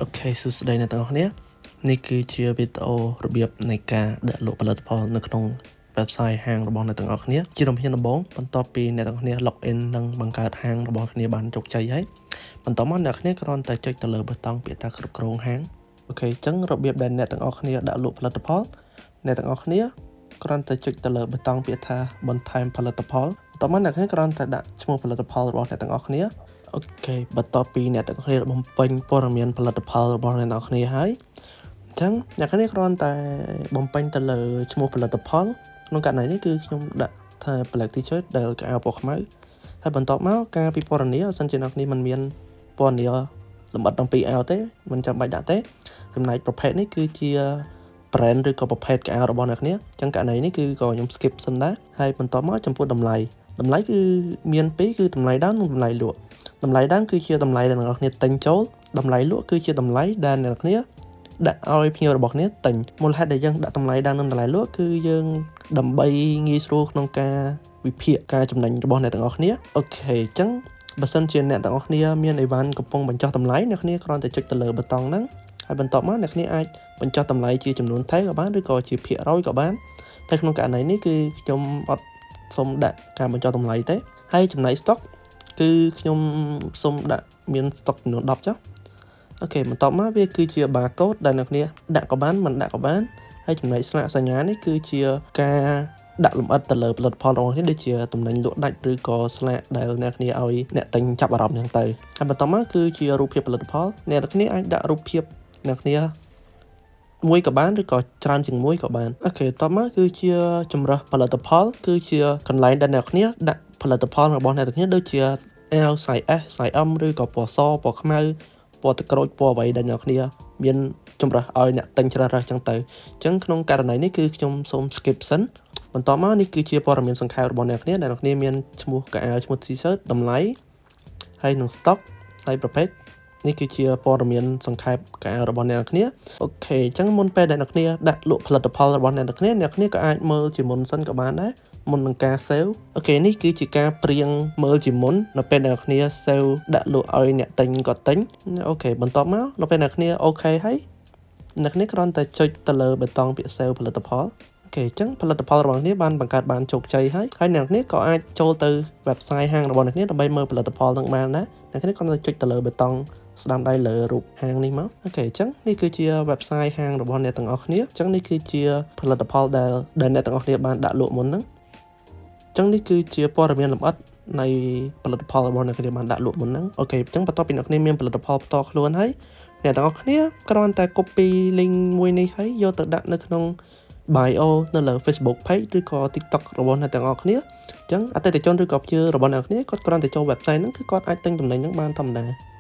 OK សួស្តីអ្នកទាំងអស់គ្នា។នេះគឺជាវីដេអូរបៀបនៃការដាក់លក់ផលិតផលនៅក្នុង website ហាងរបស់អ្នកទាំងអស់គ្នាជាជំហានដំបូងបន្ទាប់ពីអ្នកទាំងអស់គ្នា log in និងបង្កើតហាងរបស់គ្នាបានជោគជ័យហើយបន្ទាប់មកអ្នកគ្នាគ្រាន់តែចុចទៅលើប៊ូតុងពាក្យថាគ្រប់គ្រងហាង។ OK អញ្ចឹងរបៀបដែលអ្នកទាំងអស់គ្នាដាក់លក់ផលិតផលអ្នកទាំងអស់គ្នាគ្រាន់តែចុចទៅលើប៊ូតុងពាក្យថាបន្ថែមផលិតផលបន្ទាប់មកអ្នកគ្នាគ្រាន់តែដាក់ឈ្មោះផលិតផលរបស់អ្នកទាំងអស់គ្នា។ OK បន្ទាប់ពីអ្នកទាំងអស់គ្នាបំពេញព័ត៌មានផលិតផលរបស់អ្នកទាំងអស់គ្នាហើយអញ្ចឹងអ្នកគ្នាគ្រាន់តែបំពេញទៅលើឈ្មោះផលិតផលក្នុងករណីនេះគឺខ្ញុំដាក់ថា black t-shirt ដែលខោអាវពណ៌ខ្មៅហើយបន្ទាប់មកការពិពណ៌នាបើសិនជាអ្នកគ្នាមិនមានពណ៌នាលម្អិតអំពីអាវទេមិនចាំបាច់ដាក់ទេ។ចំណែកប្រភេទនេះគឺជា brand ឬក៏ប្រភេទខោអាវរបស់អ្នកគ្នាអញ្ចឹងករណីនេះគឺក៏ខ្ញុំ skip សិនដែរហើយបន្ទាប់មកចំពោះតម្លៃតម្លៃគឺមានពីរគឺតម្លៃដើមនិងតម្លៃលក់តម្លៃដើមគឺជាតម្លៃដែលអ្នកគ្នាទិញចូលតម្លៃលក់គឺជាតម្លៃដែលអ្នកគ្នាដាក់ឲ្យភ្ញៀវរបស់គ្នាទិញមូលហេតុដែលយើងដាក់តម្លៃដើមនិងតម្លៃលក់គឺយើងដើម្បីងាយស្រួលក្នុងការវិភាគការចំណេញរបស់អ្នកទាំងអស់គ្នា។ OK អញ្ចឹងបើសិនជាអ្នកទាំងអស់គ្នាមានអីវ៉ាន់កំពុងបញ្ចុះតម្លៃអ្នកគ្នាគ្រាន់តែចុចទៅលើប៊ូតុងហ្នឹងហើយបន្ទាប់មកអ្នកគ្នាអាចបញ្ចុះតម្លៃជាចំនួនថេរក៏បានឬក៏ជាភាគរយក៏បានតែក្នុងករណីនេះគឺខ្ញុំអត់សូមដាក់ការបញ្ចុះតម្លៃទេហើយចំណែក stock គឺខ្ញុំសូមដាក់មាន stock ចំនួន10ចុះ។ OK បន្ទាប់មកវាគឺជា barcode ដែលអ្នកគ្នាដាក់ក៏បានមិនដាក់ក៏បានហើយចំណែកស្លាកសញ្ញានេះគឺជាការដាក់លម្អិតទៅលើផលិតផលរបស់គ្នាដូចជាតំណែងលក់ដាច់ឬក៏ស្លាកដែលអ្នកគ្នាឲ្យអ្នកទិញចាប់អារម្មណ៍ហ្នឹងទៅហើយបន្ទាប់មកគឺជារូបភាពផលិតផលអ្នកទាំងគ្នាអាចដាក់រូបភាពអ្នកគ្នាមួយក៏បានឬក៏ច្រើនជាងមួយក៏បាន។ OK បន្ទាប់មកគឺជាជំរើសផលិតផលគឺជាកន្លែងដែលអ្នកគ្នាដាក់ផលិតផលរបស់អ្នកទាំងគ្នាដូចជាអាវ size S size M ឬក៏ពណ៌សពណ៌ខ្មៅពណ៌ទឹកក្រូចពណ៌អ្វីដែលអ្នកគ្នាមានជំរើសឲ្យអ្នកទិញជ្រើសរើសចឹងទៅអញ្ចឹងក្នុងករណីនេះគឺខ្ញុំសូម skip សិនបន្ទាប់មកនេះគឺជាព័ត៌មានសង្ខេបរបស់អ្នកគ្នាដែលអ្នកគ្នាមានឈ្មោះខោអាវឈ្មោះ T-shirt តម្លៃហើយនឹង stock ហើយប្រភេទនេះគឺជាព័ត៌មានសង្ខេបខោអាវរបស់អ្នកគ្នា។ OK អញ្ចឹងមុនពេលដែលអ្នកគ្នាដាក់លក់ផលិតផលរបស់អ្នកគ្នាអ្នកគ្នាក៏អាចមើលជាមុនសិនក៏បានដែរមុននឹងការ save។ OK នេះគឺជាការព្រៀងមើលជាមុននៅពេលដែលអ្នកគ្នា save ដាក់លក់ឲ្យអ្នកទិញគាត់ទិញ។ OK បន្ទាប់មកនៅពេលអ្នកគ្នា OK ហើយអ្នកគ្នាគ្រាន់តែចុចទៅលើប៊ូតុងពាក្យ save ផលិតផល។ OK អញ្ចឹងផលិតផលរបស់គ្នាបានបង្កើតបានជោគជ័យហើយហើយអ្នកគ្នាក៏អាចចូលទៅ website ហាងរបស់អ្នកគ្នាដើម្បីមើលផលិតផលនឹងបានដែរអ្នកគ្នាគ្រាន់តែចុចទៅលើប៊ូតុងស្ដាំដៃលើរូបហាងនេះមក។ OK អញ្ចឹងនេះគឺជា website ហាងរបស់អ្នកទាំងអស់គ្នា។អញ្ចឹងនេះគឺជាផលិតផលដែលអ្នកទាំងអស់គ្នាបានដាក់លក់មុនហ្នឹងអញ្ចឹងនេះគឺជាព័ត៌មានលម្អិតនៃផលិតផលរបស់អ្នកគ្នាបានដាក់លក់មុនហ្នឹង។ OK អញ្ចឹងបន្ទាប់ពីអ្នកគ្នាមានផលិតផលផ្ទាល់ខ្លួនហើយអ្នកទាំងអស់គ្នាគ្រាន់តែ copy link មួយនេះហើយយកទៅដាក់នៅក្នុង bio នៅលើ Facebook page ឬក៏ TikTok របស់អ្នកទាំងអស់គ្នាអញ្ចឹងអតិថិជនឬក៏ភ្ញៀវរបស់អ្នកគ្នាគាត់គ្រាន់តែចូល website ហ្នឹងគឺគាត់អាចទិញទំនិញហ្នឹងបានធម្មតា។